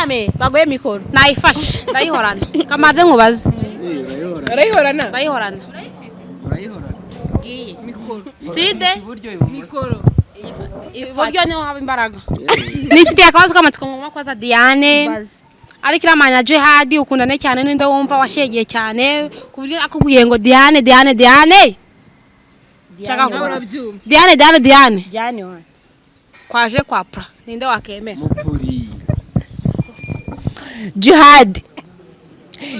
Madame, baguhe mikoro. Nayifashe, ndayihorana. Kamaze nkubaze. Urayihorana? Ndayihorana. Urayihorana. Ngiye side. Iburyo, ibumoso? Iburyo niho haba imbaraga. Nifitiye akabazo k'amatsiko ngomba kubaza Diane. Ariko iramanya na Jihadi ukundane cyane, ninde wumva washegeye cyane ku buryo akubwiye ngo "Diane, Diane, Diane"? Nshaka Nawe kubaza. urabyumva. Diane, Diane, Diane. Diane wanjye. Kwaje kwa pra, ninde wakemera? Mupuri. Jihadi,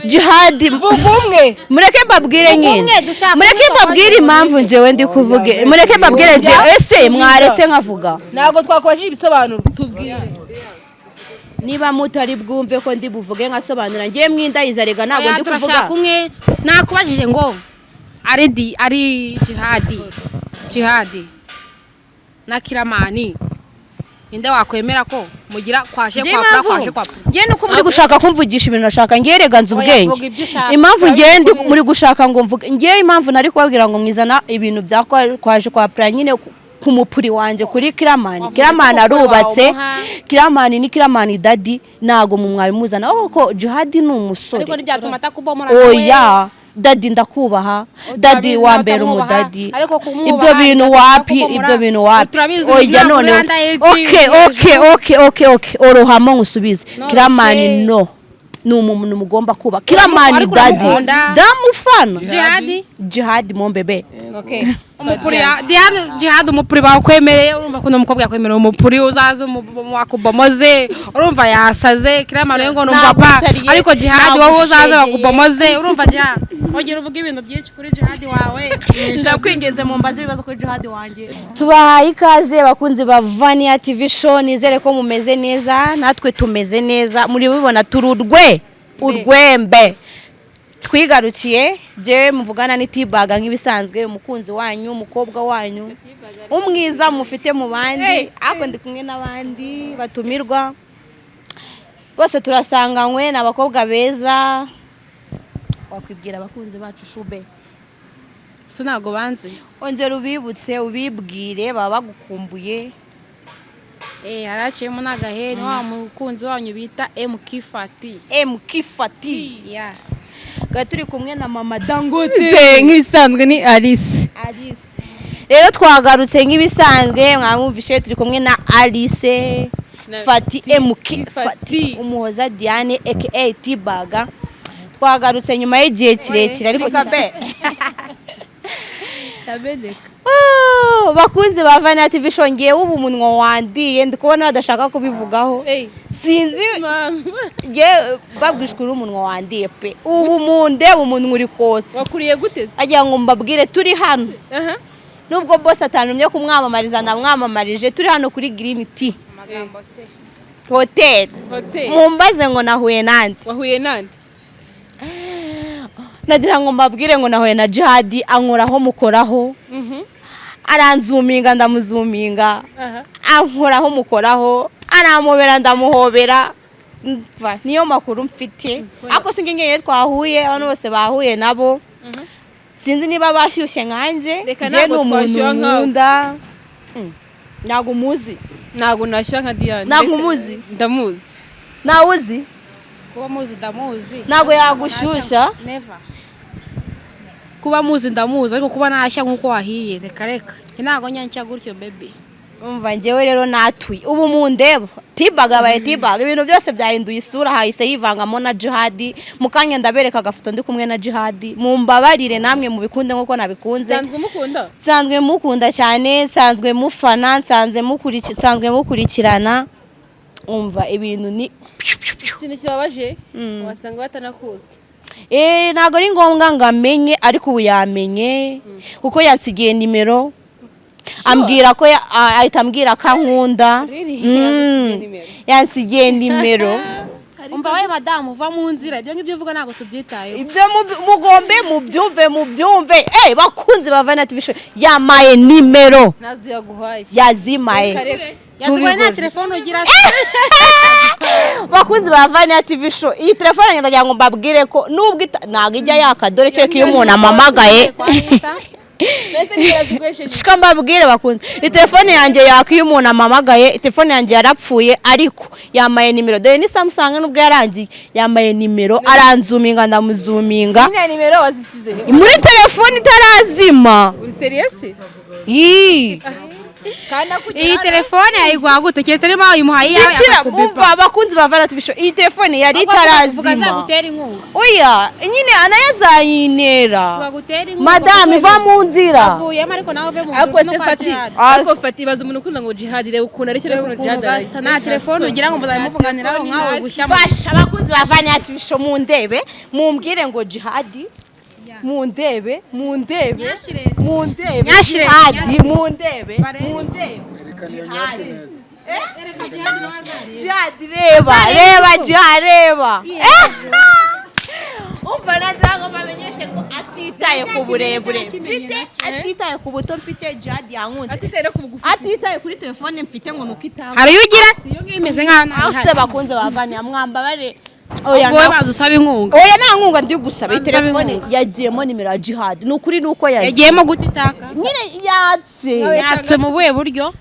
Jihadi. Vuga umwe. Mureke mbabwire nyine. Umwe dushaka. Mureke umwe. mbabwire impamvu njyewe ndi kuvuge. Mureke mbabwire njyewe. Ese mwaretse nkavuga? Ntabwo twakubajije ibisobanuro, tubwire. Niba mutari bwumve ko ndi buvuge nkasobanura, ngiye mwindayiza rega, ntabwo Oya, ndi kuvuga. Turashaka umwe. Nakubajije ngo ari di ari Jihadi, Jihadi na Kiramani, ninde wakwemera ko mugira kwaje Njye kwa pra? impamvu Kwaje kwa pra. Njye nuko muri gushaka kumvugisha ibintu nashaka, ngiye rega nzi Oya, ubwenge. vuga ibyo ushaka. Impamvu ngiye ndi Urabikubwira. muri gushaka ngo mvuge, ngiye impamvu nari kubabwira ngo mwizana ibintu bya kwaje kwa pra nyine ku mupuri wanjye kuri Kiramani. Wavuze Kiramani ko umupuri wawe arubatse. umuha. Kiramani ni Kiramani daddy, ntago mu mwabimuzana kuko Jihadi ni umusore. Ariko ntibyatuma atakubomora nawe. Oya daddy, ndakubaha daddy. Turabizi Wa mbere utamwubaha, umudaddy. ariko kumwubaha Ibyo bintu bigatuma wapi. akubomora. Ibyo bintu wapi. Turabizi Oya ntabwo none uri under age, okay. uri Okay, orohamo nkusubize. Noroshe. Kiramani no ni umuntu mugomba kuba Kiramani Ariko daddy. uramukunda. Ndamufana. Jihadi. Jihadi mon bébé. Okay. Umupuri ya Diane, Jihadi, umupuri bakwemereye. Urumva ko umukobwa yakwemereye umupuri, uzaze wakubomoze. Urumva yasaze Kiramani ngo numva pa. Nagusariye, Ariko Jihadi, wowe uzaze nagushegeye. bakubomoze. Urumva Jihadi, ongera uvuge ibintu byinshi kuri Jihadi wawe. Ndakwinginze, mumbaze ibibazo kuri Jihadi wanjye. Tubahaye ikaze, bakunzi ba Vania TV Show. Nizere ko mumeze neza, natwe tumeze neza. Muri bibona turi urwe urwembe twigarukiye. Je muvugana ni Tibaga nk'ibisanzwe, umukunzi wanyu, umukobwa wanyu, umwiza mufite mu bandi. Ariko ndi kumwe n'abandi batumirwa bose turasanganywe, ni abakobwa beza. Wakwibwira abakunzi bacu, shube? Se ntabwo banzi? Ongera ubibutse, ubibwire, baba bagukumbuye. Eh, haraciyemo n'agahe. Ni wa mukunzi wanyu bita MK Fati. MK Fati. Yeah. Twari turi kumwe na mama Dangote. Nk'ibisanzwe ni Alice. Alice. Rero twagarutse nk'ibisanzwe, mwamwumvishe, turi kumwe na Alice Fati, MK Fati, Umuhoza Diane aka Tibaga. Twagarutse nyuma y'igihe kirekire, ariko be Cyabedeka. Oh, bakunzi ba Vana TV Show, ngewe ubu umunwa wandiye, ndi kubona badashaka kubivugaho. Sinzi ngewe babwishwe uri umunwa wandiye pe. Ubu munde umunwa uri kotsa. Wakuriye gute se? Agira ngo mbabwire, turi hano. Aha. Nubwo bose atantumye kumwamamariza, ndamwamamarije. Turi hano kuri Green Tea Amagambo te. Hotel. Hotel. Mumbaze ngo nahuye nande? Wahuye nande? Nagira ngo mbabwire ngo nahuye na Jihadi, ankoraho, mukoraho, aranzuminga, ndamuzuminga. Aha. Ankoraho, mukoraho, arampobera, ndamuhobera. Mva niyo makuru mfite. Ariko sinjye ngewe twahuye, abantu bose bahuye nabo, sinzi niba bashyushye nkanjye. Reka, Njye ni ntabwo umuntu twashyuha nkawe. nkunda. Ntabwo umuzi. Ntabwo nashyuha nka Diane. Ntabwo umuzi? Ndamuzi. Nawe uzi? Kuba muzi, ndamuzi. Ntabwo yagushyushya. Never. Kuba muzi, ndamuzi, ariko kuba nashya nk'uko wahiye, reka reka. Njye ntabwo nyanshya gutyo, baby. Umva, njyewe rero natuye ubu mundeba Tibaga abaye Tibaga, ibintu byose byahinduye isura, hahise hivangamo na Jihadi. Mu kanya ndabereka agafoto ndi kumwe na Jihadi. Mumbabarire namwe mubikunde nk'uko nabikunze. Nsanzwe umukunda? Nsanzwe mukunda cyane, nsanzwe mufana, nsanzwe mukurikirana. Umva, ibintu ni Ikintu kibabaje, wasanga batanakuzi. Eh, ntabwo ari ngombwa ngo amenye, ariko ubu yamenye kuko yansigiye nimero, ambwira ko ahita ambwira ko ankunda. Really? Yagusigiye nimero? Yansigiye nimero. Umva we madamu, uva mu nzira. Ibyo ngibyo uvuga ntabwo tubyitayeho. Ibyo mugombe mubyumve, mubyumve. Eh, bakunzi ba Vana TV Show, yamaye nimero. Ntazo yaguhaye. Yazimaye. Reka reka. Yaziguye nta Tubigure. telefone ugira. Bakunzi ba Vana TV Show, iyi telefone ndagira ngo mbabwire ko nubwo ntabwo ijya yaka, dore kereka iyo umuntu amamagaye. Mbese ntiyarazikoresheje? Shika mbabwire bakunze, telefone yanjye yaka iyo umuntu amamagaye. Telefone yanjye yarapfuye, ariko yamaye nimero. Dore ni Samsung, nubwo yarangiye yamaye nimero, aranzuminga, ndamuzuminga. Nyine nimero wazisize he? Muri telefone itarazima. Uri serious? Yii. Kandi akugera Iyi telefone yayiguha gute, keretse niba wayimuhaye iyawe Bikira akakubipa? umva, abakunzi ba Vana TV Show, iyi telefone yari Ahubwo vuga itarazima. azagutera inkunga. Oya nyine, anayazayinera. Vuga gutera inkunga. Madamu, iva mu nzira. Avuyemo, ariko nawe uve mu Ariko nzira se no kwa Fati, Jihad. ariko Fati, ibaza umuntu ukunda ngo Jihad, reba ukuntu areshya, Reba n'ukuntu ukuntu Jihad gasa, nta telefone ugira ngo muzabimuvuganiraho nkawe gushya mu Fasha abakunzi ba Vana TV Show, mundebe, mumbwire ngo Jihadi, mundebe, mundebe, Nyashirezi. mundebe. Nyashirezi. Jihadi, mundebe. Barebe. Mundebe. Erekana iyo nyashyi neza. Ereka Jihad nawe azarebe. Jihadi, reba, reba Jihadi, reba. Umva, nagira ngo bamenyeshe ko atitaye ku burebure mfite, atitaye ku buto mfite, Jihadi yankunze. Atitaye no ku bugufi. Atitaye kuri telefone mfite ngo nuko itanga. Hari iyo ugira si iyo ngiyo imeze nkaho ntayo Aho ihari. se, bakunze bavaniye, mwambabare, oya. Wowe baza usaba inkunga. Oya, nta nkunga ndi gusaba. Iyi Banza usaba telefone inkunga. yagiyemo nimero ya Jihad, ni ukuri, ni uko yagiye. Yagiyemo gute itaka? Nyine yatse. Yatse mu buhe buryo?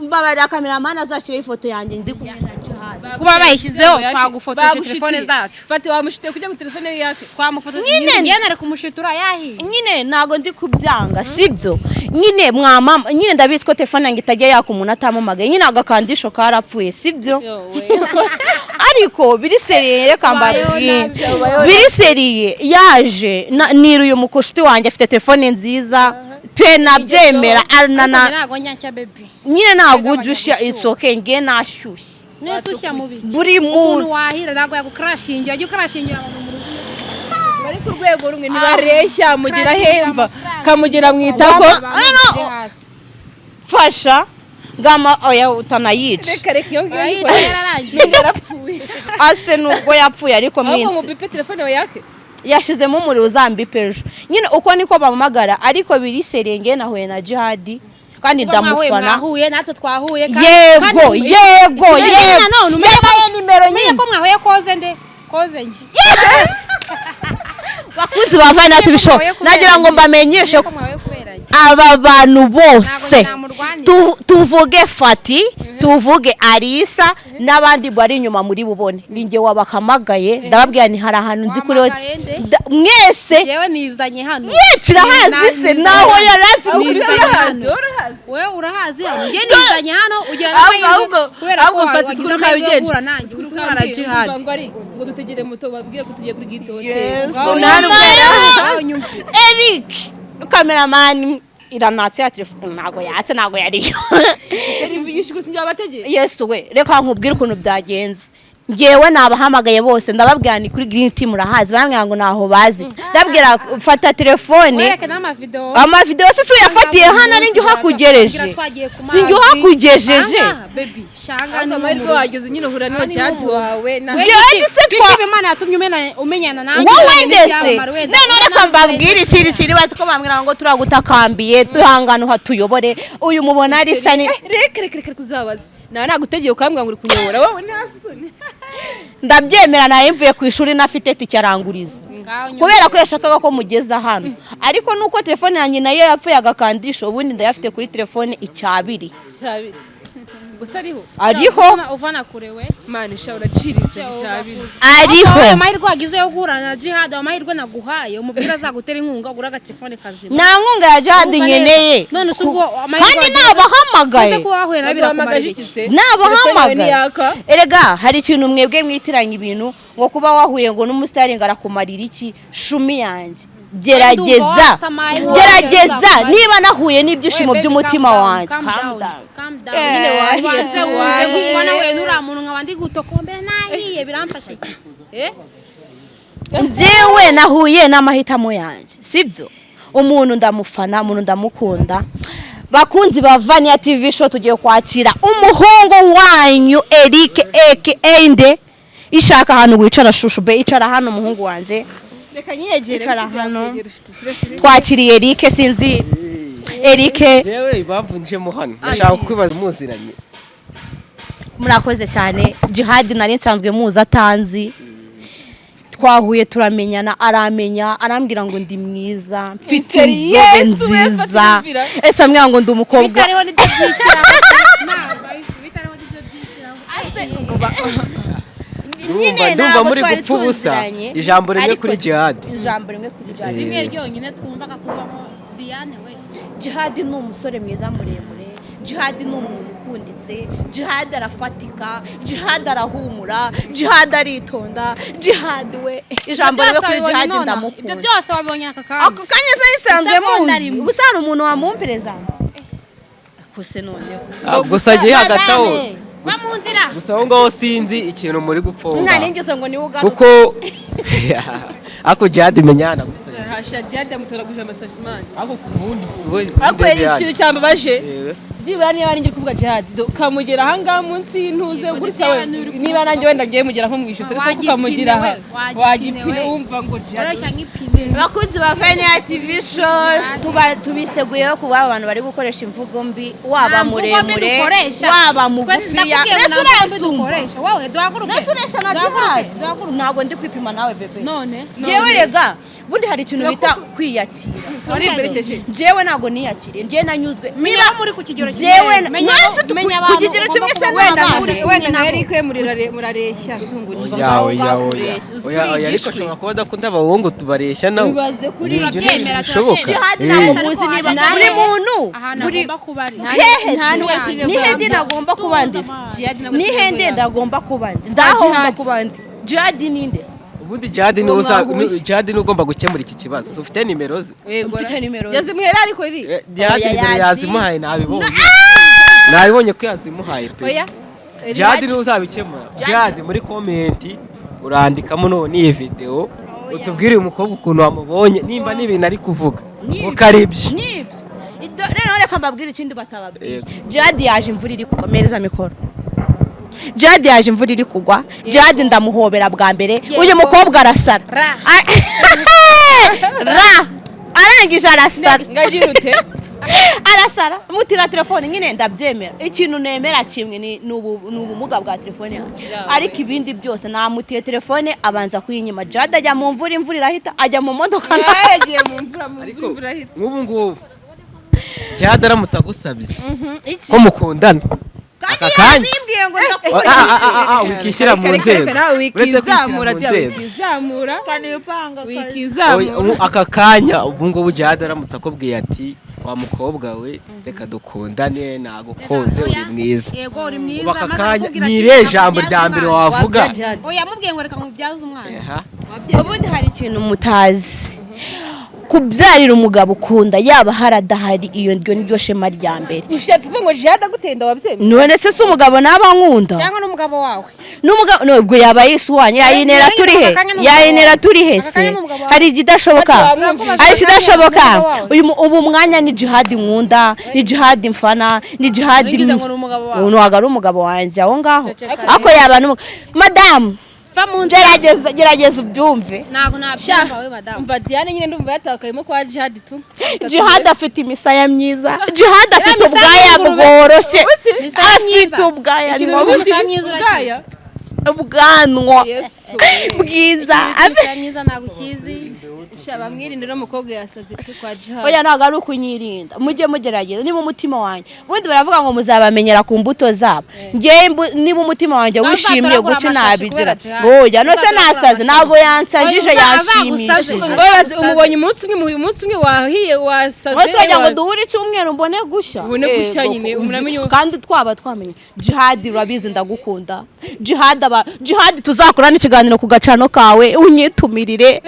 Mbabarira, kameramani azashyiraho ifoto yanjye ndi kumwe na Jihad. Kuba bayishyizeho, twagufotoje telefone zacu. Fati, wamushitiye kugira ngo telefone ye yake. Twamufotoje. Nyine. Njye nari kumushitura yahiye. Nyine ntago ndi kubyanga, sibyo nyine mwamama, nyine ndabizi ko telefone yanjye itajya yaka umuntu atamamagaye. Nyine agakandisho karapfuye, sibyo? Ariko biri sérieux, reka mbabwire, biri sérieux. Yaje niruye umukushuti wanjye afite telefone nziza pe, nabyemera Ariko arana. ntabwo njya, baby. Nyine ntabwo ujya ushya isoke, nge nashyushye. Nese ushya mu biki? Buri Umuntu muntu wahira ntabwo yagukarashingira, ajya ukarashingira abantu mu rugo. Bari ku rwego rumwe, ntibareshya. Mugira hemva kamugera mu itako. Abantu hasi. Fasha ngama, oya, utanayica. Reka, reka, iyo ngiyo. Barayica, yararangiye. Nubwo yarapfuye. Ase nubwo yapfuye, ariko Ahubwo mwinsi mubipe telefone yawe yake. Yashizemo umuriro, uzambipe ejo nyine, uko niko bampamagara. Ariko biri sérieux, nge nahuye na Jihadi kandi Kuba mwahuye, ndamufana. Mwahuye, natwe twahuye Yego. Yego. Umenye Yego. nanone, umenye Yabaye nimero umenye nyine. ko mwahuye, koze nde koze njye. Bakunzi ba Vana TV Show, Mwahuye kubera nagira ngo njye. mbamenyeshe Umenye ko ko mwahuye kubera njye. aba bantu bose, Ntabwo namurwanira. tuvuge Fati, tuvuge Arisa n'abandi bari inyuma muri bubone, ni njye wabahamagaye, ndababwira ni hari ahantu nzi kuri Wahamagaye nde? Mwese. Yewe, nizanye hano. Yicira hazi se naho yarazi. Nizanye Urahazi? hano. Urahazi? Wewe urahazi hano, njye nizanye hano, ugira Ahubwo n'amahirwe ahubwo kubera ko ahubwo fata wagize isuku amahirwe yo ukabigenza. guhura nanjye uri na Jihad. Ngo ari ngo dutegere moto, babwire ko tugiye kuri Gito Hotel. Yesu. Ngaho Mama. ngaho nyumve. Eric kameramani, iranatse ya telefone ntabwo yatse, ntabwo yariyo. Yishyura sinjye wabategeye. Yesu we, reka nkubwire ukuntu byagenze. Ngewe nabahamagaye bose, ndababwira ni kuri Green Team urahazi, barambwira ngo ntaho bazi, ndabwira fata telefone. Wereke n'amavideo. Amavideo se si uyafatiye hano, ari njye uhakugereje? Si njye uhakugejeje? Baby, shanga. Ahubwo amahirwe wageze nyine uhura n'uwo Jihad wawe na Jihad se Imana yatumye umenyana nanjye. Wowe ndetse none reka mbabwire ikintu kiri, bazi ko bambwira ngo turagutakambiye, duhangane uhatuyobore, uyu mubona ari sani. Reka, reka, reka, kuzabaza nawe nagutegeye ukambwira ngo uri kunyobora wowe, nta soni. Ndabyemera, nari mvuye ku ishuri nafite tike, aranguriza kubera ko yashakaga ko mugeza hano. Ariko nuko telefone yanjye nayo yapfuye agakandisho, ubundi ndayafite kuri telefone icyabiri. Cyabiri gusa ariho? Ariho. Uvana kure we. Mani sha, uraciriritse cyabiri. Ariho. Ayo amahirwe wagize yo guhura na Jihad, amahirwe naguhaye, umubwira azagutera inkunga ugura agatelefone kazima. Nta nkunga ya Jihad Urumva neza. nkeneye. None se ubwo amahirwe Kandi wagize- nabahamagaye. Ese ko wahuye nawe Baduhamagaje birakumarira iki iki? se? Nabahamagaye. Telefone yawe ntiyaka. Erega hari ikintu mwebwe mwitiranya ibintu, ngo kuba wahuye ngo n'umusitari ngo arakumarira iki? Shumi yanjye, gerageza, wasamaye, gerageza. wasamye. Niba nahuye n'ibyishimo We, baby, by'umutima calm down, wanjye, calm calm down, down. calm down. Nyine wahiye, Ubanze wumve wahiye. kuko nahuye n'uriya muntu nkaba ndi gutokombera nahiye, biramfasha iki? Eh? Njyewe nahuye n'amahitamo yanjye, sibyo? Umuntu ndamufana, umuntu ndamukunda. Bakunzi ba Vania TV Show, tugiye kwakira umuhungu wanyu Eric eke ende ishaka ahantu wicara. Shushu be, icara hano umuhungu wanjye. Reka nyiyegere. Icara hano. Twakiriye Eric, sinzi Eric. Yewe, impamvu njemo hano, ndashaka kukwibaza muziranye. Murakoze cyane. Jihad nari nsanzwe muzi atanzi. Twahuye, turamenyana, aramenya, arambwira ngo ndi mwiza, mfite Seri, inzobe Yesu, we, nziza. fata imvira. Ese ambwira ngo ndi umukobwa. Bitariho nibyo byishyiraho. Bitariho nibyo byishyiraho. Ndumva ndumva Ntabwo muri twari gupfa ubusa. tuziranye, Ijambo rimwe ariko kuri Jihad. Ijambo rimwe kuri Jihad. Rimwe ryonyine twumvaga kuvamo Diane we. Jihad ni umusore mwiza muremure. Jihad ni umuntu ukunditse. Jihad arafatika. Jihad arahumura. Jihad aritonda. Jihad we, ijambo rimwe kuri Jihad, Ibyo ndamukunda. byose wabonye aka kanya? Ako kanya nsanzwe Isegonda muzi. rimwe. Ubusa hari umuntu wamumperezanze kuse noneho. Ah, gusa ngiye hagati aho. Madame. Va mu nzira. Gusa aho ngaho sinzi ikintu muri gupfomba. Umwana yinjiza ngo niwe ugaruka. Kuko ako Jihad menyana gusa. Hasha, Jihad amutoraguje amasashi, man. Ako kubundi. Ariko yari ikintu cyambabaje. Yewe. Byibura niba ari njye kuvuga Jihad, kamugera ahangaha munsi y'intuze Yego, gutya we, ndetse n'uri niba nanjye wenda ngiye mugera nko mu ijosi, ariko Wagipine ukamugira aha we, wagipine wagipine we. wumva ngo Jihad Oroshya nk'ipine. Abakunzi ba Venia TV Show, tuba tubiseguyeho kuba abantu bari gukoresha imvugo mbi, waba Nta mvugo mbi muremure, dukoresha. waba Twe mugufiya. ndakubwiye ngo Mbese nta mvugo mbi uransumba? dukoresha. Wowe duhaguruke. Mbese uresha na Duhaguruke, Jihad? duhaguruke. Ntabwo ndi kwipima nawe, bebe. None. Njyewe rega bundi hari ikintu bita kwiyakira. Turiberekeje. Njyewe ntabwo niyakiriye, njyewe nanyuzwe. Menya ko muri ku kigero kimwe. Njyewe Menya mwese menya ku abantu kigero ugomba kimwe se kuba Wenda n'abana. muri kumwe wenda nabo. nawe ariko murareshya zungurira. Oya, oya, oya. Uzi Oya, kuri oya, ariko igishwi. ashobora kuba adakunda abahungu, tubareshya nawe. Ibaze kuri Ni ibyo Turabyemera, ntibishoboka. Jihad Eh. ntabwo muzi niba Ariko buri muntu ahantu buri agomba kuba ari. Hehe Nta n'uwe kuri ni hendi nagomba kuba ndi se? Jihad ntabwo Ni turi hendi yabo. ndagomba kuba ndi, ndahomba Jihad. kuba ndi Jihad ninde se? Ubundi Jihad ni Uwo mwahuye. Jihad ni ugomba gukemura iki kibazo. So, ufite nimero ze? Yego. Mfite nimero ze. Yazimuhera ariko iri. Jihad Oya, nimero yazi. yazimuhaye, nabibonye. Nabibonye ko yazimuhaye pe. Oya. Jihad niwe uzabikemura. Jihad, muri comment urandikamo none iyi video, utubwire uyu mukobwa ukuntu wamubonye, nimba n'ibintu ari kuvuga ukaribye. Nibyo. Rero reka mbabwire ikindi batababwiye. Yego. Jihad yaje imvura iri kugwa, mereza mikoro. Jihad yaje imvura iri kugwa. Jihad ndamuhobera bwa mbere. Yego. Uyu mukobwa arasara. Ra. Ra arangije arasara. Ngagira ute? Arasara, mutira telefone nyine ndabyemera. Ikintu nemera kimwe ni ubumuga bwa telefone yanjye, ariko ibindi byose namutiye telefone abanza kuyinyima. Jihad ajya mu mvura, imvura irahita, ajya mu modoka. Yagiye mu mvura, mu Ariko mvura ihita. nk'ubu ngubu Jihad aramutse agusabye Iki? ko mukundana Kandi aka kanya. yabimbwiye ngo Ah, ndakunda. ah, ah, ah, ah, wikishyira mu Reka, reka, nzego. reka, nawe Uretse kwishyira wikizamura mu Dia, nzego. wikizamura. Oya, Wikizamura. ubu aka kanya, ubu ngubu Jihad aramutse akubwiye ati: "Wa mukobwa we, reka dukundane, nagukunze, uri mwiza." Yego, uri mwiza. Ubu aka Maze kanya arakubwira ni ati, irihe "Reka jambo nkubyaze rya mbere umwana." wavuga? Wabya Jihad. Oya, yamubwiye ngo reka nkubyaze umwana. Aha. Ubundi hari ikintu mutazi: kubyarira umugabo ukunda, yaba hari adahari, iyo ryo niryo shema rya mbere. Ushatse kuvuga ngo Jihad agutenda wabyemeye? None se si umugabo naba nkunda? Cyangwa n'umugabo wawe. N'umugabo nubwo yaba yisuwanye yayinera Aka turi he? kanya n'umugabo Yayinera wawe. turi he Aka se? kanya n'umugabo wawe. Hari ikidashoboka? Wamwumvise. Hari ikidashoboka? N'umugabo wawe. Uyu ubu mwanya ni Jihad nkunda, ni Jihad mfana, ni Jihad. Uringize ngo ni umugabo wawe. Ubu ntabwo ari umugabo wanjye aho ngaho. Ceceka. Ako yaba n'umugabo, madamu. Va mu nzira. Gerageza, gerageza ubyumve. Ntabwo nabyumva we, madamu. Umva Diane nyine, ndumva yatakayemo kwa Jihad tu. Jihad afite imisaya myiza. Jihad afite Misaya ubwaya y'ingurube. bworoshye. Misaya Afite myiza. ubwaya Ikintu bworoshye. Misaya myiza urakizi. Ubwaya. Ubwanwa Yesu. bwiza. Imisaya myiza ntabwo ukizi. Sha, bamwirinde, no mukobwa yasaze pe kwa Jihad. Oya, ntabwo ari ukunyirinda. Mujye mugerageza niba umutima wanjye, ubundi baravuga ngo muzabamenyera ku mbuto zabo. Njyewe niba umutima wanjye Nawe wishimiye uzatoragura guca amashashi nabigira. kubera Jihad. Oya, nose Uzatoragura nasaze? amashashi. Ntabwo yansajije, Oya, yanshimishije. azagusaze. Ngo baze umubonye umunsi umwe, muhuye umunsi umwe, wahiye, wasaze. Wese uragira ngo duhure icyumweru mbone gushya? Ubone gushya Yego, nyine, uzi- kandi twaba twamenye. Jihad, urabizi ndagukunda. Jihad, aba Jihad, tuzakorana ikiganiro ku gacano kawe, unyitumirire.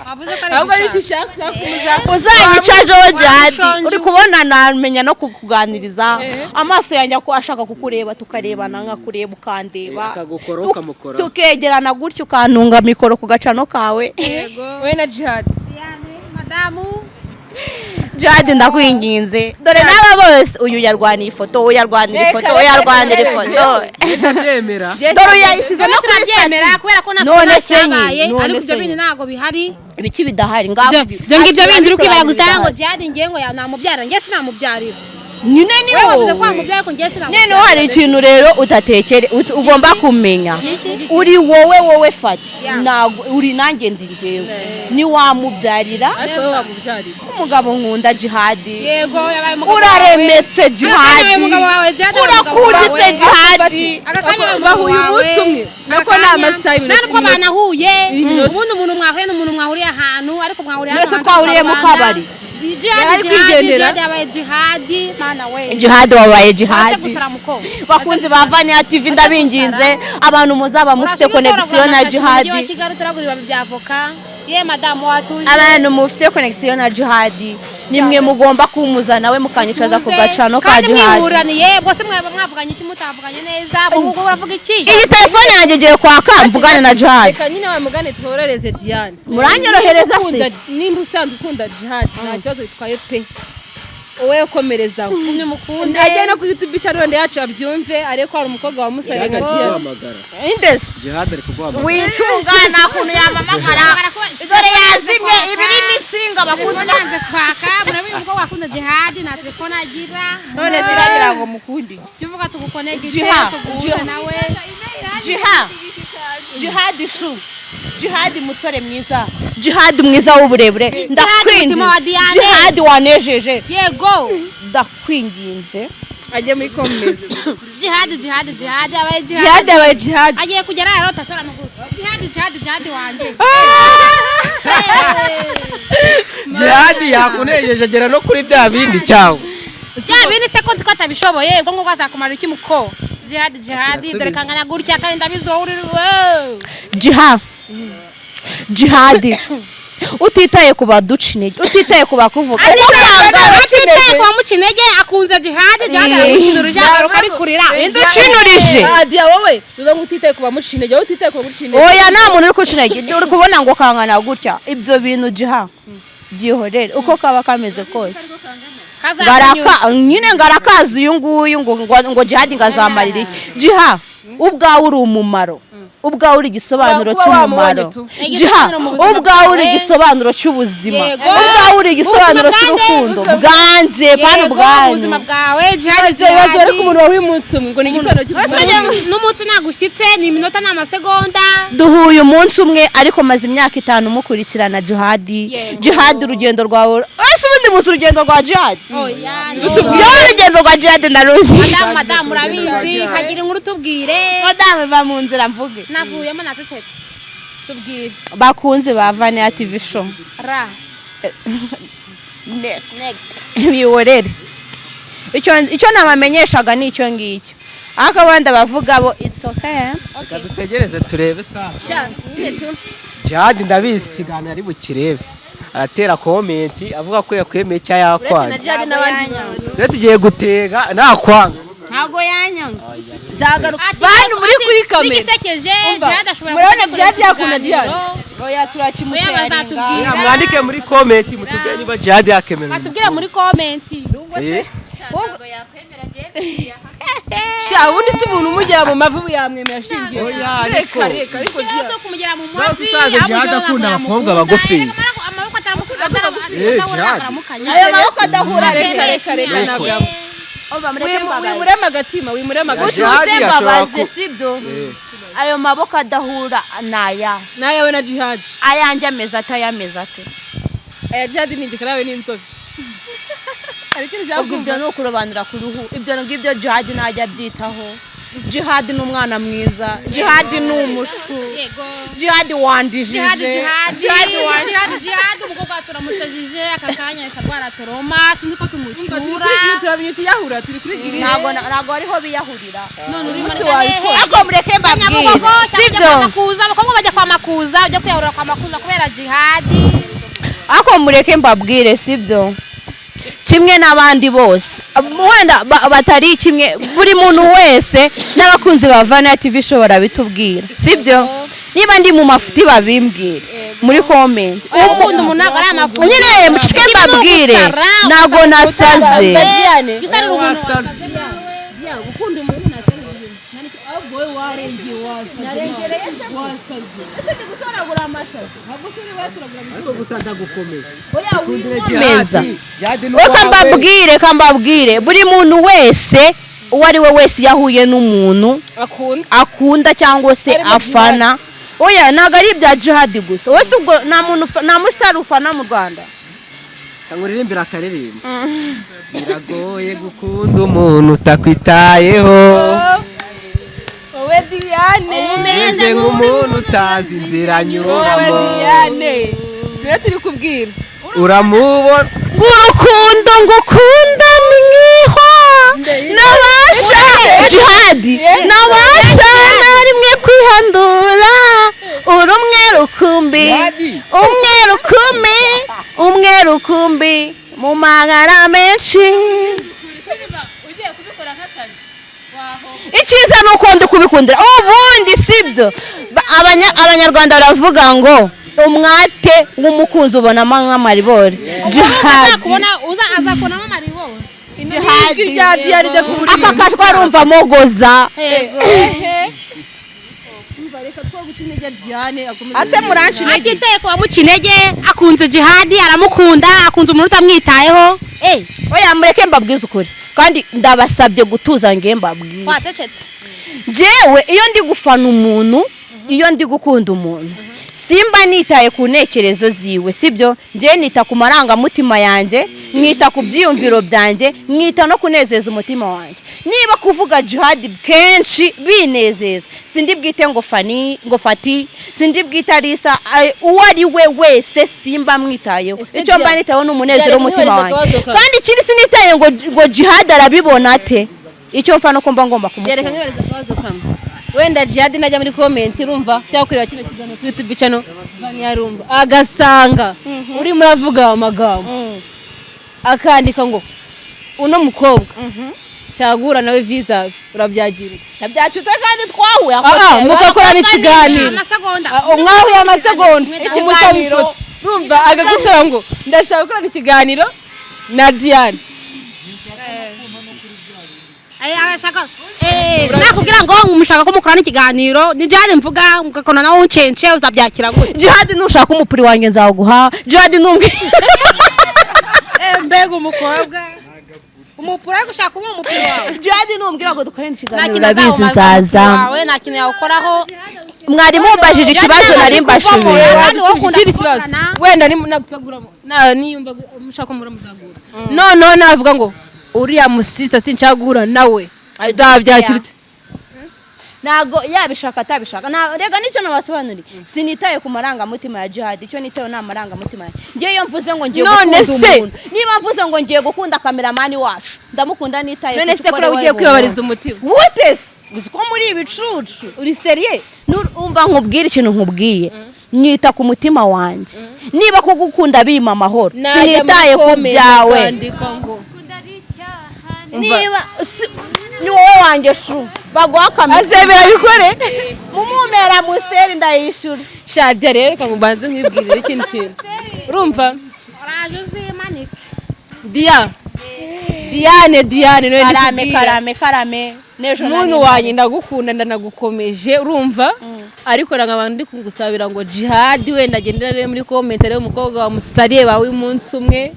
Wavuze ko ari Ahubwo ari icyo gushaka. ushaka kumuza. Uzanyicajeho Jihad. Ushonje. Uri kubona namenya no kukuganiriza, amaso yanjye ako ashaka kukureba, tukarebana, nkakureba ukandeba. Akagukora, ukamukora. Tukegerana gutyo, ukantunga mikoro ku gacano kawe. Yego. We na Jihad. Diane, madamu. Jihad, ndakwinginze. Dore n'aba bose, uyu yarwaniye ifoto, uyu yarwanira ifoto, uyu yarwanira ifoto. Ndabyemera. Dore uyu yayishyize no kuri Turabyemera stati. kubera ko natwe None nta se nyine, cyabaye, none ariko se ibyo bindi nyine. ntabwo bihari. Ibiki bidahari? Ngaho Ibyo ngibyo bindi uri kwibara gusa ngo Jihad ngiye ngo namubyara, njye sinamubyarira. Nyine ni Wowe wavuze ko wowe. wamubyaye, ariko njye sinamubyaye. Noneho hari ikintu rero utatekere ugomba kumenya. Uri wowe, wowe fati. Ntabwo uri nanjye, ndi njyewe. Ntiwamubyarira Ariko wowe wamubyarira. Umugabo nkunda, Jihadi. Yego, yabaye umugabo wawe. Uraremetse, Aka kanya yabaye Jihadi. umugabo wawe, Jihadi yabaye umugabo Urakunditse, wawe. Jihadi. Aka kanya yabaye umugabo Bahuye wawe. umunsi umwe. Nako Aka ni kanya- amasaha, Nta nubwo banahuye. Iminota. Ubundi umuntu mwahuye ni umuntu mwahuriye ahantu, ariko mwahuriye hano Mwese hanze twahuriye mu Rwanda. kabari. Jihadi, Yari Jihadi, kwigendera. Jihadi yabaye Jihadi, mana we. Jihadi wabaye Waze Jihadi. gusara muko. Bakunzi ba Vania TV, ndabinginze, abantu muzaba mufite connexion na Mujyi wa Jihadi, Kigali turagura ibibabi bya avoka. Ye madamu watuje. Abantu mufite connexion na Jihadi, nimwe mugomba kumuza nawe mukanyicaza ku gacano ka Kandi Jihadi. mwihuraniye bose, mwaba mwavuganye iki? Mutavuganye neza, ubwo uravuga iki? Iyi telefone yanjye igiye kwaka, mvugane na Jihadi. Reka nyine wa mugane tworohereze Diane. Muranyorohereza Nimba se? Nimba usanzwe ukunda Jihad, nta kibazo bitwaye pe, wowe komerezaho. Umwe mukunde. Ajye no kuri YouTube channel yacu abyumve, ariko hari umukobwa wamusabye Jihad nka ari Diane. kuguhamagara. Indesi. Jihad ari kuguhamagara. Wicunga, nta kuntu yamamagara, dore yazimye ibirimo insinga, bakunze. Telefone yanze kwaka. Murabizi, umukobwa akunda Jihadi nta telefone agira. None ziragira ngo mukundi. Jya uvuga tugukonegite. Jiha, Tuguhuze Jiha. nawe. Jiha, Jihadi shu, Jihadi musore mwiza, Jihadi mwiza w'uburebure, Mutima wa ndakwinginze. Diane. Jihadi wanejeje. Yego. Ndakwinginze. Ajye muri comment. Jihadi, Jihadi, Jihadi abaye Jihad Jihadi. abaye Jihad. Agiye kugera yarota atora amaguru. Jihadi, Jihadi, Jihadi wanjye. Jihad yakunejeje agera no kuri bya bindi cyawe. Bya bindi se ko nzi ko atabishoboye, ubwo ngubwo azakumara iki muko? Jihadi, Jihadi, dore kangana gutya kandi ndabizi wowe uri wowe. Jiha, Jihadi, utitaye ku baduca intege, utitaye ku bakuvuga uko kangana. Atitaye ku bamuca intege, akunze Jihadi. Jihadi aramushinurije, agaruka ari kurira. Ucinurije. Ah, Dia, wowe bivuga ngo utitaye ku bamuca intege, wowe utitaye ku bamuca intege. Oya, nta muntu uri kuca intege. Uri kubona ngo kangana gutya, ibyo bintu Jiha byihorere uko kaba kameze kose. Ngaraka nyine, ngarakaza uyu nguyu ngo Jihadi ngazamarira iki. Jiha, ubwawe uri umumaro, ubwawe uri igisobanuro Kuba wamubonye cy'umumaro. tu. Jiha, Igisobanuro mu buzima ubwawe uri bwawe. Igisobanuro cy'ubuzima. Yego. Ubwawe uri igisobanuro Ubuzima bwanjye, cy'urukundo bwanjye, pana Yego, ubwanyu. ubuzima bwawe, Jihadi. Ibibazo rero Jihadi ko umuntu wahuye umunsi umwe ngo ni igisobanuro cy'ubuzima. N'umunsi nagushyitse, ni iminota, ni amasegonda. Duhuye umunsi umwe, ariko maze imyaka 5 mukurikirana Jihadi. Yego. Jihadi, urugendo rwawe, ese ubundi muzi urugendo rwa Jihadi? Oya. Jewe urugendo rwa Jihadi ndaruzi. Madamu, madamu, urabizi, kagira inkuru tubwire. Madamu, va mu nzira mvuge. Navuyemo, nacecetse, tubwire. Bakunzi ba Vania TV show, Ra. Next. Next. Bihorere, icyo nabamenyeshaga ni icyo ngicyo, ariko abandi bavuga bo, it's okay. Reka dutegereze turebe saa. Sha, nyine tu. Jihad ndabizi ikiganiro ari bukirebe, aratera comment avuga ko yakwemeye cyangwa Uretse na yakwanga. Jihad n'abandi bantu. Rero tugiye gutega nakwanga. Ntabwo yanyanga, nzagaruka. Bantu muri kuri kamera. N'igisekeje, Umva, Jihad ashobora murabona kuba Jihad yakunda ikiganiro. Diane. Oya, turakimusharinga. Oya, bazatubwira. Mwandike muri comment mutubwire niba Jihad yakemera. Batubwire muri comment. Eh? Sha, ubundi si umuntu umugera mu mavi ubu yamwemera ashingiye. Oya, ariko. Reka, reka, ariko Ikibazo Jihad. cyo kumugera mu Nawe mavi, usaza ahubwo Jihad Jihad akunda ntabwo abakobwa yamukunda. bagufi. Erega amaboko ataramuka, Eh, Jihad. ataramukanya. Ayo maboko adahura. Reka, reka, reka, ntabwo yamwemera. Oba mureke mbabaze. Wimurema agatima, wimurema agatima. Jihad Utuze ashobora mbabaze, sibyo? Eh. Ayo maboko adahura ni aya? Nayawe na Jihad. Ayanjye ameze ate? Ayameze ate? Aya Jihad ni igikara, yawe ni inzobe. Hari ikintu Ubwo ibyo cyakumva. ni ukurobanura ku ruhu. Ibyo ngibyo Jihadi ntajya abyitaho. Jihadi ni umwana mwiza, Jihadi ni umushu. Yego. Jihadi wandijije. Jihadi, Jihadi, Jihadi wandijije. Jihadi, Jihadi, umukobwa turamushajije aka kanya, ahita arwara trauma, sinzi ko tumucyura. Turamenye tuyahura, turi kuri girire. Ntabwo ariho biyahurira. None uri Umunsi muri wabikora. Ariko mureke mbabwire, Nyabugogo cyangwa ujya sibyo? kwa Makuza, abakobwa bajya kwa Makuza, ujya kwiyahurira kwa Makuza kubera Jihadi. Ariko mureke mbabwire, sibyo? Kimwe n'abandi bose, wenda batari kimwe, buri muntu wese n'abakunzi ba Vana TV ishobora bitubwira, sibyo? Niba ndi mu mafuti babimbwire muri comment. Oya, gukunda umuntu ntabwo ari amafuti. Nyine mucike mbabwire, ntabwo nasaze. Diane. Gusarira umuntu. Diane, gukunda umuntu nta kindi kintu. Ahubwo wowe Warengeye, wasaze. Narengereye se? Wasaze. Ese ndi gutoragura amashaza? Ntabwo se uri watoragura? Ariko gusa ndagukomeye. Oya, Kundire. winkomeza. Jihadi ni Reka uwawe. mbabwire, reka mbabwire, buri muntu wese, uwo ari we wese, iyo ahuye n'umuntu akunda, akunda cyangwa se Harimo. afana, oya, ntabwo ari ibya Jihadi gusa. Wese ubwo nta muntu nta musitari ufana mu Rwanda. Nguririmbira akaririmbo: biragoye gukunda umuntu utakwitayeho, Wowe Diane, umeze nk'umuntu utazi inzira wowe anyuramo. Diane, niwe turi kubwira. Uramubona. Urukundo ngukunda ni nkihwa nabasha, Jihadi, nabasha na rimwe kwihandura. Uri umwe rukumbi, umwe rukumbi, umwe rukumbi mu magara menshi. Ugiye kubikora nk'akazi waho. Icyiza ni uko ndi kubikundira ubundi, sibyo? Abanyarwanda baravuga ngo umwate w'umukunzi ubonamo nk'amaribori. Jihadi. Azakubona, uza azakubonamo amaribori. Ijwi rya Diane ryo Aka kuririmba. kajwi arumva mogoza. Yego. Umva, reka two guca intege Diane, akomeze. Ase muranca intege? Atiteye ku bamuca intege, akunze Jihadi, aramukunda, akunze umuntu utamwitayeho. Oya, mureke mbabwize ukuri, kandi ndabasabye gutuza ngiye mbabwire. Wacecetse. Njyewe iyo ndi gufana umuntu, iyo ndi gukunda umuntu, simba nitaye ku ntekerezo ziwe, sibyo? Njyewe nita ku marangamutima yanjye, nkita ku byiyumviro byanjye, nkita no kunezeza umutima wanjye. Niba kuvuga Jihadi kenshi binezeza, sindi bwite ngo Fani, ngo Fati, sindi bwite Arisa, uwo ari we wese simba mwitayeho. Ese Icyo mba nitayeho ni umunezero Diane, w'umutima nkwibariza wanjye. akabazo kawe. Kandi ikindi, sinitaye ngo Jihadi arabibona ate. Icyo mfa nuko mba ngomba Reka kumukunda. nkwibariza akabazo kamwe. Wenda Jihad najya muri comment, urumva, cyangwa kureba kino kiganiro kuri YouTube channel Vanyarumba, agasanga urimo uravuga amagambo, akandika ngo uno mukobwa cyagura nawe visa, urabyagira ute? Byacyutse kandi twahuye. Ah, mugakorana ikiganiro. Amasegonda. Ah, mwahuye amasegonda, Ikiganiro. umusaba ifoto, urumva, akagusaba ngo ndashaka gukorana ikiganiro na Diane. Ashaka nakubwira ngo mushaka ko mukorana ikiganiro ni Jihadi, mvuga mugakona nawe uncence, uzabyakira gute? Jihadi, nushaka umupuri wanjye nzawuguha. Jihadi numbwe. Mbega umukobwa, umupura ari gushaka uba umupira wawe. Jihadi, numbwira ngo dukorane Nta ikiganiro, kintu urabizi azawumaza nzaza. umupira wawe, nta kintu yawukoraho. Mwarimu mbajije ikibazo nari mbashubije. Kandi wowe ukunda Ikindi kibazo. gukorana. Wenda ni nagusagura na niyumva mushaka mura muzagura, noneho navuga ngo uriya musista sinshaka guhura nawe, uzabyakira ute? Ntabwo yabishaka atabishaka. Rega nicyo nabasobanuriye, sinitaye ku marangamutima ya Jihadi. Icyo nitaye ni amarangamutima yanjye. Ngewe iyo mvuze ngo ngiye None gukunda se? umuntu, niba mvuze ngo ngiye gukunda kameramani wacu, ndamukunda nitaye None ku se cyo kuri we ugiye bubona. kwibabariza umutima? Gute se? Uzi ko muri ibicucu? Uri sérieux? Umva nkubwire ikintu nkubwiye: nyita ku mutima wanjye. Niba kugukunda bimpa amahoro, sinitaye ku byawe. Ngo Niba ni wowe wanjye shu, baguha kamera. Azemera bikore. Mumumera musiteri ndayishyura. Shadya rero, reka mubanze nkwibwirire ikindi kintu, urumva? Uraje uzimanike. Diane, Diane, niwe Karame. ndikubwira. Karame, karame, n'ejo Muntu nari wanjye, ndagukunda, ndanagukomeje, urumva, ariko nkaba ndi kugusabira ngo Jihadi wenda agendera rero muri comment, arebe umukobwa wamusariye bawe umunsi umwe,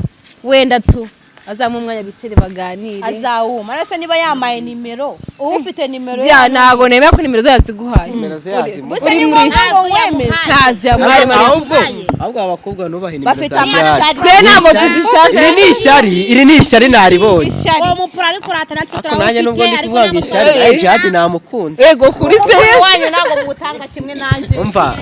wenda tu azamuha umwanya bicare baganire. Azawuma arese niba yamaye nimero, uba ufite nimero. Dia, ntago nemera ko nimero zayo ziguhaye. Nimero ze yazimuhaye. Gusa Uri ni muri ngombwa ngo wemere. Ntazo yamuhaye. Ahubwo aba bakobwa nubahe nimero Bafite za Jihadi. amashyari. Twe ntabwo tuzishaka. Iri ni ishyari, iri ni ishyari naribonye. Ishyari. Uwo mupura ariko urata natwe Ariko nanjye nubwo turawufite, ndi ariko kuvuga ngo ntabwo ishyari, turawufite. nawe Jihadi namukunze. Ego kuri se. Wanyu ntabwo muwutanga kimwe nanjye. Umva,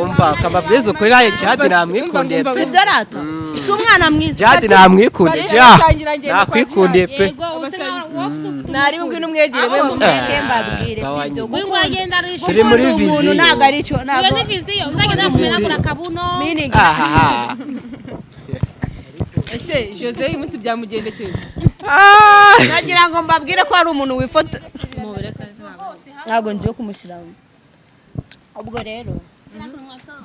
umva, kamabwiza ukuri, nawe Jihadi namwikundiye pe. Sibyo rata? Si umwana mwiza? Jihadi namwikundiye, Bari ja basangira ngendo kwa nakwikundiye pe. Yego, ubu se nawe wowe ufite Nari mbwino umwegere we. Ahubwo mureke mbabwire, Sawa sibyo? nyine. Uyu nguyu agenda arishyura. Turi muri Gukunda umuntu viziyo. ntabwo ari cyo, Iyo ntabwo ni viziyo uzagenda kumenagura akabuno. meaning. Ahaha. Ese Jose uyu munsi byamugendekeye? Nagira ngo mbabwire ko hari umuntu wifota, ntabwo ngiye kumushyiramo. Ubwo rero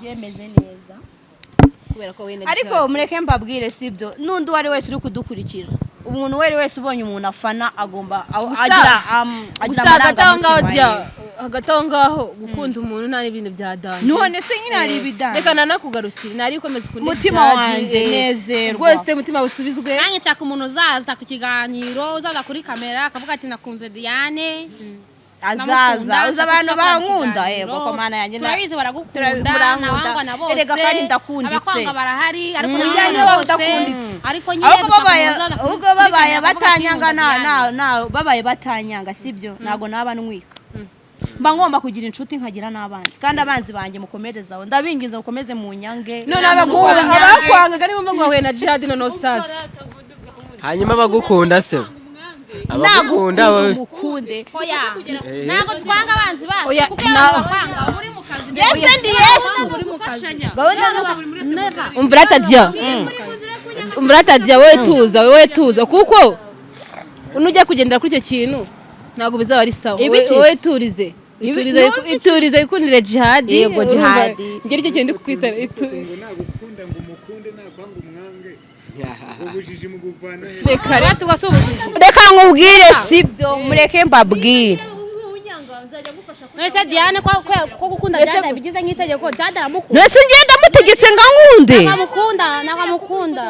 yemeze neza. Kubera ko wenda Ariko mureke mbabwire, sibyo? N'undi uwo ari wese uri kudukurikira, umuntu uwo ari wese ubonye umuntu afana agomba Gusa- agira agira gusa hagati aho ngaho amarangamutima Dia ye. Hagati aho ngaho, gukunda umuntu nta n'ibintu bya danger. None se nyine hari ibidanje? Reka nanakugarukire, nari ukomeza ukunde Mutima Jihadi, wanjye, nezerwa. Rwose mutima usubizwe. Nanjye nshaka umuntu uzaza ku kiganiro, uzaza kuri kamera akavuga ati: "Nakunze Diane." Azaza. Ndamukunda, Uzi abantu nshaka gukorana bankunda. ikiganiro. Yego ko Mana yanjye Turabizi baragukunda. Murankunda. Nawangwa na bose. Erega kandi ndakunditse. Abakwanga barahari, ariko Ujyanye nawangwa na waba bose. udakunditse. Ariko nyine Ahubwo dushaka babaye umuntu uzaza ahubwo kuri babaye kamera akavuga ati, batanyanga "Nkunda na Diane." na na babaye batanyanga, sibyo, ntago naba ntwika. Mba ngomba kugira inshuti nkagira n'abanzi, kandi abanzi banjye mukomerezaho, ndabinginze mukomeze mu nyange. None abakwangaga nibo ngo wahuye na Jihadi noneho sasa. Hanyuma abagukunda se, abagukunda Nagukunda umukunde. Oya, ntabwo twanga abanzi bacu, Oya, kuko iyo bakwanga uba uri mu kazi. Mbese ndi Yesu. Uri mu kazi. Gahunda Never. Umva Tadiya, umva Tadiya, wowe tuza, wowe tuza, kuko nujya kugendera kuri icyo kintu ntabwo bizaba ari sawa. Ibiki? Wowe turize, iturize, iturize, ikundire Jihadi. Yego, Urumva, Jihadi. ngera icyo kintu ndi kukwisana Ngo nagukunda ngo umukunde, nakwanga umwange, ubujiji mu buvana he? Reka reka. Tuba si ubujiji. Reka nkubwire, sibyo, mureke mbabwire. None se Diane ko gukunda Jade bigize nk'itegeko? Jade aramukunda. Nese ngenda mutegetse ngo ankunde? Ntabwo amukunda, ntabwo amukunda,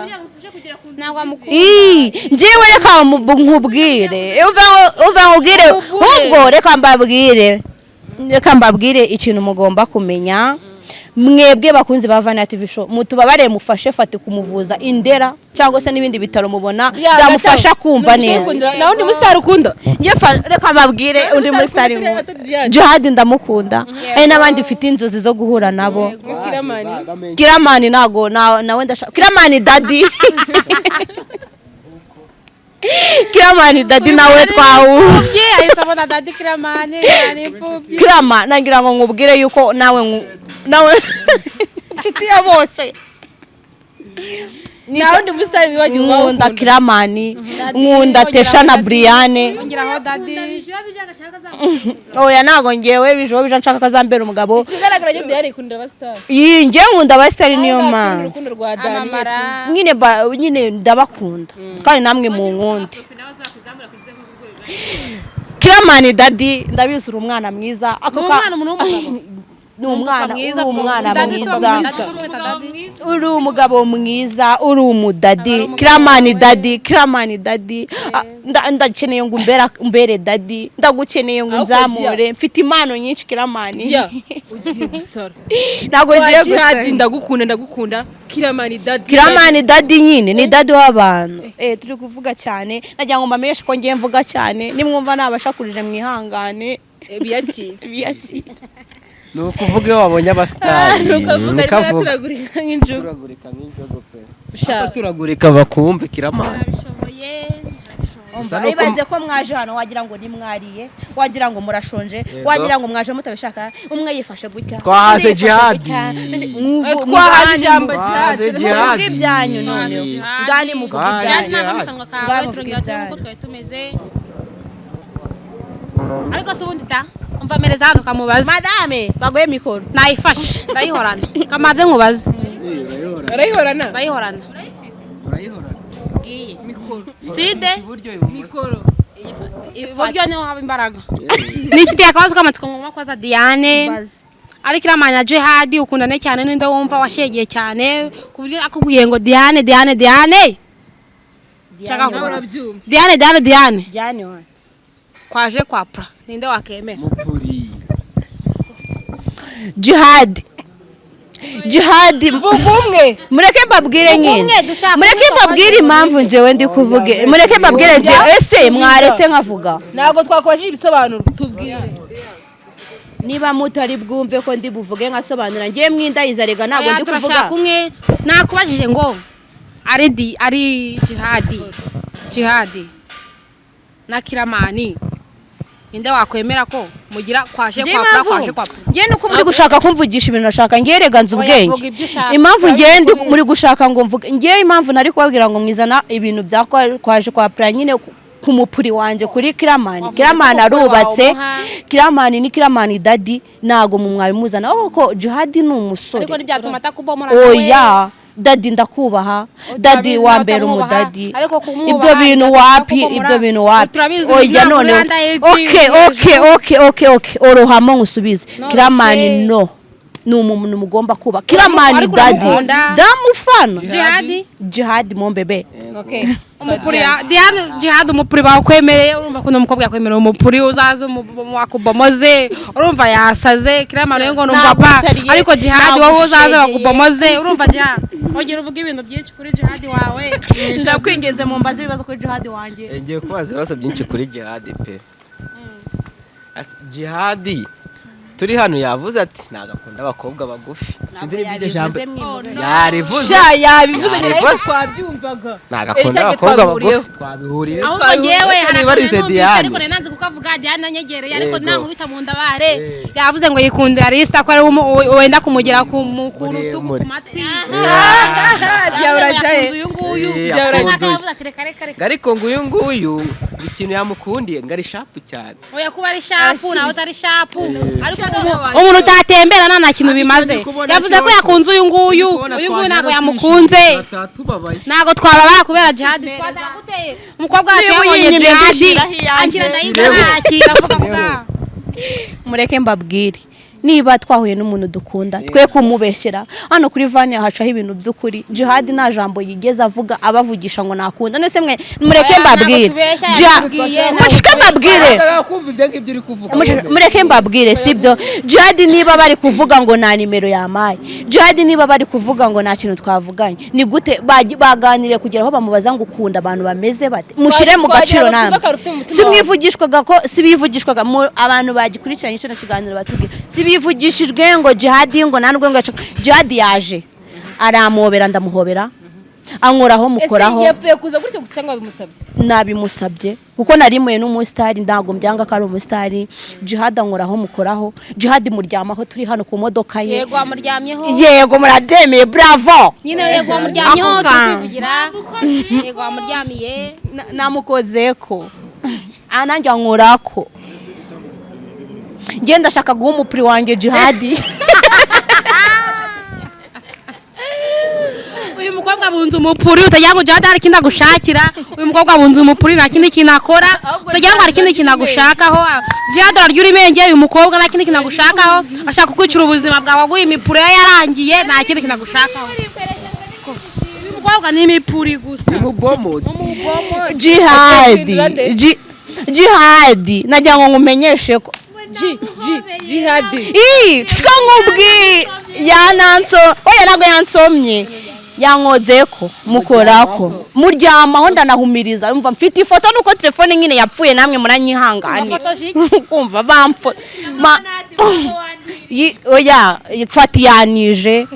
ntabwo amukunda. Ii, njyewe reka nkubwire, umva nkubwire. Ahubwo reka mbabwire, reka mbabwire ikintu mugomba kumenya mwebwe bakunzi ba Vana TV Show. Mutubabare, mufashe Fati kumuvuza indera cyangwa se n'ibindi bitaro mubona byamufasha kumva neza. Nawe undi musitari ukunda? Njye reka mbabwire undi musitari nkunda. Jihad ndamukunda, hari n'abandi mfite inzozi zo guhura nabo. Kiramani. Kiramani ntago nawe ndashaka Kiramani daddy, Kiramani daddy nawe twahura. Imfubyi ahita abona daddy Kiramani ni imfubyi. Kirama, nagira ngo nkubwire yuko nawe nawe inshuti ya bose. Nawe undi musitari wibagiwe? Nkunda Kiramani, nkunda Tesha na Briane. Ongeraho daddy. Oya, ntago ngewe bijo bija nshaka ko azambera umugabo. Ikigaragara cyo Diane ikundira abasitari. Iyi ngewe nkunda abasitari, niyo mpamvu. Urukundo rwa Dani. Amamara. Nyine nyine ndabakunda kandi namwe mu nkunde. Kiramani daddy, ndabizi uri umwana mwiza. Ako Ni umwana, umuntu w'umugabo. Ni umwana, Mwiza. uri umwana Daddy si mwiza. Daddy si Uri umugabo mwiza, uri umudaddy. Kiramani daddy, Kiramani daddy. Ah, ndakeneye ngo umbere daddy, ndagukeneye ngo Ahubwo nzamure, mfite impano nyinshi, Kiramani. Ya, ugiye gusara. Ntabwo ngiye Jihadi, gusara. ndagukunda, ndagukunda Kiramani daddy. Kiramani daddy nyine ni daddy w'abantu. Turi kuvuga cyane, nagira ngo mbamenyeshe ko ngiye mvuga cyane, nimwumva nabashakurije mwihangane. Biyakire. Biyakire. Ni ukuvuga iyo wabonye abasitari. Ni ukuvuga arimo. Nikavuga. Araturagurika nk'injugu. Turagurika nk'injogo pe. Sha. Ariko turagurika bakumve Kiramani. Arabishoboye. Gusa nuko- Ibaze ko mwaje hano wagira ngo ntimwariye, wagira ngo murashonje, Yego. wagira ngo mwaje mutabishaka, umwe yifashe gutya, Twahaze undi yifashe Jihadi. gutya, Twahaze ijambo. Twahaze Jihadi. Jihadi. Muvuge ibyanyu noneho. Jihadi. Ngani muvuge Twahaze Jihadi ibyanyu. ntabwo mu kanwa kawe. Ngaho Turongera muvuge turebe uko ibyanyu. twari tumeze. Ariko se ubundi da umva mereza hano kamubaze. Madame, baguhe mikoro. Nayifashe ndayihorana, kamaze nkubaze. Barayihorana. Ndayihorana. Turayihorana. Ngiye Mikoro. Side. Iburyo, ibumoso. Mikoro. Iburyo niho haba imbaraga. Nifitiye akabazo k'amatsiko ngomba kubaza Diane. Ariko Kiramani na Jihadi ukundane cyane, ninde wumva washegeye cyane ku buryo akubwiye ngo "Diane, Diane, Diane"? Nshaka Nawe kubaza. urabyumva. Diane, Diane, Diane. Diane wanjye. Kwaje kwa pra, ninde wakemera? Mupuri. Jihad, Jihad. Vuga umwe. Mureke mbabwire nyine. Umwe dushaka. Mureke mbabwire impamvu njyewe ndi kuvuge, mureke mbabwire njyewe. Ese mwaretse nkavuga? Ntabwo twakubajije ibisobanuro, tubwire. Niba mutari bwumve ko ndi buvuge nkasobanura, ngiye mwindayiza rega, ntabwo Oya, ndi kuvuga. Turashaka umwe. Nakubajije ngo ari di ari Jihadi, Jihadi na Kiramani, ninde wakwemera ko mugira kwaje Njye kwa pra impamvu kwaje kwa pra? Njye nuko muri gushaka kumvugisha ibintu nashaka, ngiye rega nzi Oya, ubwenge. vuga ibyo ushaka. Impamvu ngiye ndi Urabizi. muri gushaka ngo mvuge, ngiye impamvu nari kubabwira ngo mwizana ibintu bya kwaje kwa pra nyine ku mupuri wanjye kuri Kiramani. Wavuze Kiramani ko umupuri wawe arubatse. umuha. Kiramani ni Kiramani daddy, ntago mu mwabimuzana, kuko Jihadi ni umusore. Ariko ntibyatuma atakubomora nawe. Oya. Daddy, ndakubaha daddy, Turabizi wa mbere utamwubaha, umudaddy. Ariko kumwubaha Ibyo bintu bidasaba wapi, kukumura. ibyo bintu wapi. Turabizi, Oya, ntabwo none uri under age, okay, okay, okay, okay, okay, orohamo nkusubize. Noroshe. Kiramani no ni umuntu mugomba kuba. Kiramani Ariko daddy uramukunda. ndamufana. Jihadi. Jihadi mon bébé. Okay. Umupuri ya Diane, Jihad, umupuri bawukwemereye. Urumva ko umukobwa yakwemereye umupuri, uzaze wakubomoze. Urumva yasaze Kiramani ngo ni umupapa. Nagusariye, Ariko Jihad, wowe uzaze nagushegeye. bakubomoze. Urumva Jihad, ongera uvuge ibintu byinshi kuri Jihad wawe. Ndakwinginze mumbaze ibibazo kuri Jihadi wanjye. Ngiye kubaza ibibazo byinshi kuri Jihadi pe. Jihadi turi hano yavuze ati ntabwo akunda abakobwa bagufi. Sinzi niba iryo jambo yarivuze. Sha, yabivuze nyine, ariko Yarivuze. twabyumvaga. Ntabwo akunda Icyo abakobwa twabihuriyeho. bagufi, twabihuriyeho. Ahubwo ngewe hari Niba arize akantu numvise, Diane. ariko nari nanze kukavuga, Diane anyegereye, ariko Yego. nankubita mu ndabare. Yavuze ngo yikundira Arista, ko ari wenda kumugera ku rutugu, Muremure. ku matwi. Jya urajya he? Yakunze uyu nguyu. Eh, Umwaka akunze uyu. yavuze ati reka, reka, reka. Ariko ngo uyu nguyu ikintu yamukundiye ngo ari sharp cyane. Oya, kuba ari sharp nawe utari sharp, ariko umuntu utatembera nta kintu bimaze. Ndi kubona Yavuze ko cyoko. yakunze uyu nguyu, Kubona uyu nguyu ntabwo twagera yamukunze. twishimye, tubabaye. Ntabwo twababara kubera Jihadi twazaguteye umukobwa wacu Niba yabonye uyinyimye, Jihadi ndishyiraho iyanjye. akira ndayigura, akira avuga avuga. Mureke mbabwire, niba twahuye n'umuntu dukunda, twe kumubeshyera. Hano kuri Vani hacaho ibintu by'ukuri. Jihadi nta jambo yigeze avuga abavugisha ngo nakunda. None se mwe mureke Oya, ntabwo mbabwire. tubeshya, yatubwiye, ntabwo Mureke mbabwire. Ndashaka kumva ibyo ngibyo uri kuvuga. Mureke mbabwire, sibyo? Jihadi niba bari kuvuga ngo nta nimero yamaye, Jihadi niba bari kuvuga ngo nta kintu twavuganye, ni gute baganiriye kugera aho bamubaza ngo ukunda abantu bameze bate? Mushyire mu Twagira gaciro ngo namwe. twubake urufite mu mutima Si wawe. mwivugishwaga ko si bivugishwaga abantu bagikurikiranye kino kiganiro batubwira, si bivugishijwe ngo Jihadi ngo nta nubwo ngo Jihadi yaje aramobera, ndamuhobera, ankoraho, mukoraho. Ese yapfuye kuza gutyo gusa cyangwa bimusabye? Nabimusabye kuko narimuye n'umusitari, ntabwo mbyanga ko ari umusitari. Jihad ankoraho, mukoraho, Jihad muryamaho turi hano ku modoka ye. Yego, wamuryamyeho. Yego, murabyemeye, bravo. Nyine yego, wamuryamyeho. Ako Turi kwivugira, yego wamuryamiye. Namukozeko, nanjye ankorako. Njye ndashaka guha umupuri wanjye Jihadi. Uyu mukobwa abunze umupuri, utagira ngo Jihad hari ikindi agushakira. Uyu mukobwa abunze umupuri, nta kindi kintu akora. Utagira ngo hari ikindi kintu agushakaho. Jihad ararya urimenge. Uyu mukobwa nta kindi kintu agushakaho, ashaka kukwicira ubuzima bwawe, aguha imipuri ye yarangiye, nta kindi kintu agushakaho. Uyu mukobwa ni imipuri gusa. Umubomotsi. Jihadi, Jihadi, nagira ngo nkumenyeshe ko G G Jihadi. Ii, shika nkubwi yananso, oya, ntabwo yansomye, yankozeko, mukorako, muryamaho, ndanahumiriza. Umva, mfite ifoto nuko telefone nyine yapfuye, namwe muranyihanganira. Amafoto iki? Kumva bamfo ma oya, fatiyanije.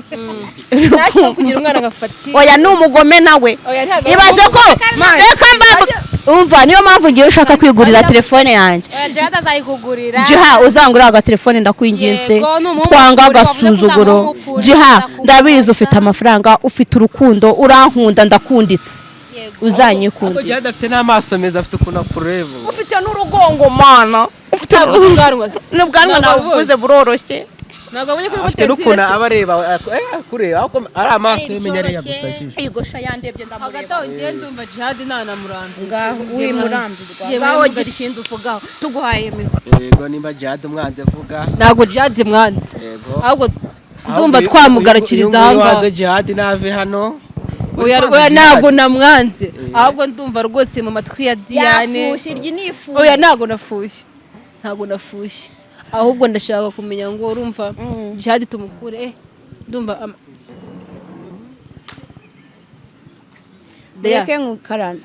Ntacyo kugira umwana agafati. Oya, ni umugome nawe. Oya, ntabwo ari Ibaze ko reka mbabwe, umva, niyo mpamvu ngiye ushaka kwigurira telefone yanjye. Oya, Jihad azayikugurira. Jiha, uzangurira agatelefone ndakwinginze. Yego, ni umuhungu Twanga wavuze ko agasuzuguro. uzamuha Jiha, umupuri. ndabizi ufite amafaranga, ufite urukundo, urankunda, ndakunditse. Yego. Ariko Uzanyikundira. Jihad afite n'amaso meza, afite ukuntu akureba. Ufite n'urugongo mana, ufite Ntabwo ubwanwa se. n'ubwanwa. Ntabwo Nabuvuze buroroshye. Ntabwo abonye kuri Afite n'ukuntu aba areba, akureba ariko ari amaso ye menya ariya gusa jisho. Yigosha, yandebye, ndamureba. Hagati aho ngiye ndumva Jihadi ntanamurambira. Ngaho wimurambirwa, Yewe, ngaho gira ikindi uvugaho, tuguhaye mikoro. Yego, nimba Jihad umwanzi avuga. Ntabwo Jihadi mwanze. Yego. Ahubwo ndumva twamugarukiriza aha ngaha. Wanze Jihad nave hano. Oya, oya, ntabwo namwanze, ahubwo ndumva rwose mu matwi ya Diane. Yafushye, iryi ni ifu. Oya, ntabwo nafushye, ntabwo nafushye, ahubwo ndashaka kumenya ngo urumva Jihadi tumukure, ndumva Dea, Mureke nkukarame.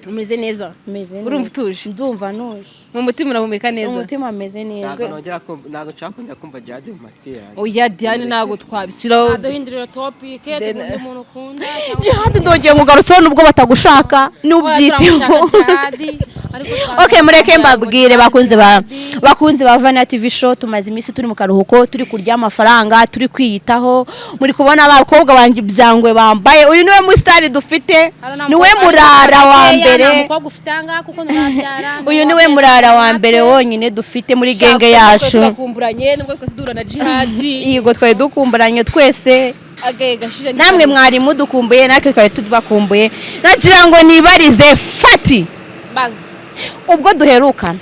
Umeze neza? Meze neza. Urumva utuje? Ndumva ntuje. Mu mutima urahumeka neza? Umutima ameze neza. Ntabwo nongera kumva, ntabwo nshaka kongera kumva Jihad mu matwi yanjye. Oya Diane, ntabwo twabisubiraho. Duhindurira topic, tukunde umuntu ukunda. Jihadi, ndongeye nkugarutseho nubwo batagushaka n'ubyiteho. Ok, mureke mbabwire, bakunzi ba Vana TV show, tumaze iminsi turi mu karuhuko, turi kurya amafaranga, turi kwiyitaho. Muri kubona abakobwa banjye byangwe bambaye. Uyu niwe musitari dufite, niwe murara wa mbere. Mukobwa ufite ahangaha kuko nturabyara. Uyu niwe murara wa mbere wonyine dufite muri genge yacu. Twakumburanye nubwo twese duhura na Jihadi. Yego, twari dukumburanye twese. Agahe gashije. Namwe mwari mudukumbuye, natwe twari tubakumbuye. Nagira ngo nibarize Fati. Baza. Ubwo duherukana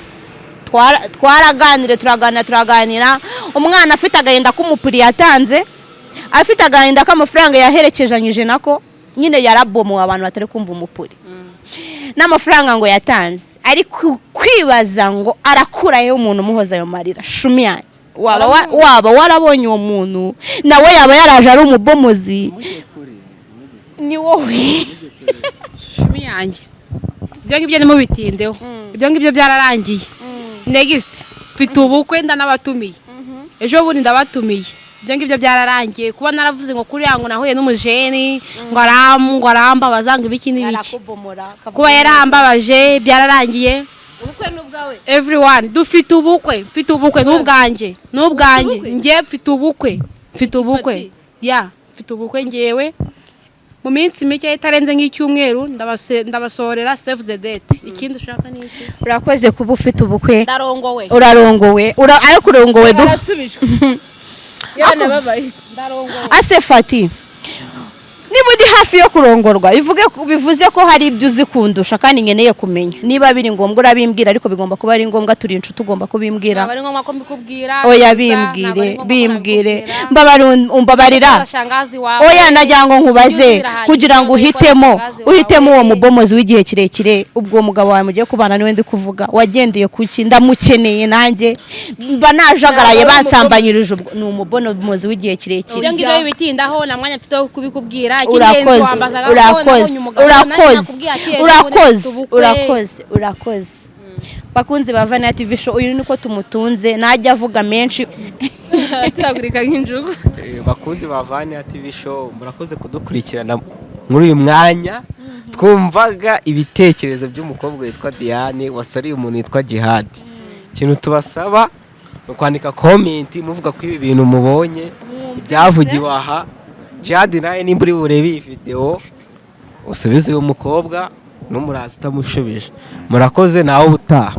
twaraganire, turaganira, turaganira, umwana afite agahinda k'umupuri yatanze, afite agahinda k'amafaranga yaherekezanyije nako nyine yarabomowe, abantu batari kumva umupuri n'amafaranga ngo yatanze, ari kwibaza ngo arakurayo umuntu umuhoza ayo marira. Shumi yanjye, waba warabonye uwo muntu, nawe yaba yaraje ari umubomozi? Ni wowe. Shumi yanjye, ibyo ngibyo ntimubitindeho, ibyo ngibyo byararangiye. Next mfite ubukwe, ndanabatumiye, ejo bundi ndabatumiye. Ibyo ngibyo byararangiye. Kuba naravuze ngo kuriya ngo nahuye n'umujeni ngo arambabaza ngo ibiki n'ibiki, Arakubomora. kuba yarambabaje byararangiye. Ubukwe n'ubwawe? Everyone, dufite ubukwe, mfite ubukwe n'ubwanjye, n'ubwanjye. Ubukwe? Njye mfite ubukwe, mfite ubukwe. Fati. Ya, mfite ubukwe ngewe mu minsi mike itarenze nk'icyumweru ndabasohorera save the date. Ikindi ushaka ni iki? Urakoze kuba ufite ubukwe. Ndarongowe. Urarongowe, ariko urongowe du Arasubijwe, yaranababaye. Ndarongowe. Ase Fati, niba uri hafi yo kurongorwa, bivuze ko hari ibyo uzi kundusha kandi nkeneye kumenya. Niba biri ngombwa urabimbwira, ariko bigomba kuba ari ngombwa, turi inshuti, ugomba kubimbwira. Ntabwo ari ngombwa ko mbikubwira. Oya. Gusa, ntabwo ari Bimbwire. ngombwa ko Bimbwire. nabikubwira. Umbabarira. Shangazi wawe. Oya, nagira ngo nkubaze Birahagije, kugira ngo ko uhitemo shangazi uhitemo uwo wawe. mubomozi w'igihe kirekire, ubwo uwo mugabo wawe mugiye kubana niwe ndi kuvuga, wagendeye kuki? Ndamukeneye nanjye, mba najagaraye. Ntabwo ari. Bansambanyirije, ubwo ni umubomozi w'igihe kirekire. Ibyo ngibyo bibitindaho, nta mwanya mfite wo kubikubwira. Icy'ingenzi Urakoze. wambazaga ko Urakoze. nabonye umugabo, nanjye Urakoze. nakubwiye ati ejo bundi Urakoze. mfite ubukwe. Urakoze, urakoze. Bakunzi ba Vana TV Show, uyu niko tumutunze, najya avuga menshi. Turagurika nk'injugu. Bakunzi ba Vania TV Show, murakoze kudukurikirana muri uyu mwanya. Twumvaga ibitekerezo by'umukobwa witwa Diane wasariye umuntu witwa Jihad. Ikintu tubasaba ni ukwandika comment muvuga ko ibi bintu mubonye ibyavugiwe aha. Jihad, nawe nimba uri burebe iyi video, usubize uyu mukobwa n'umuraza utamushubije. Murakoze, nawe ubutaha.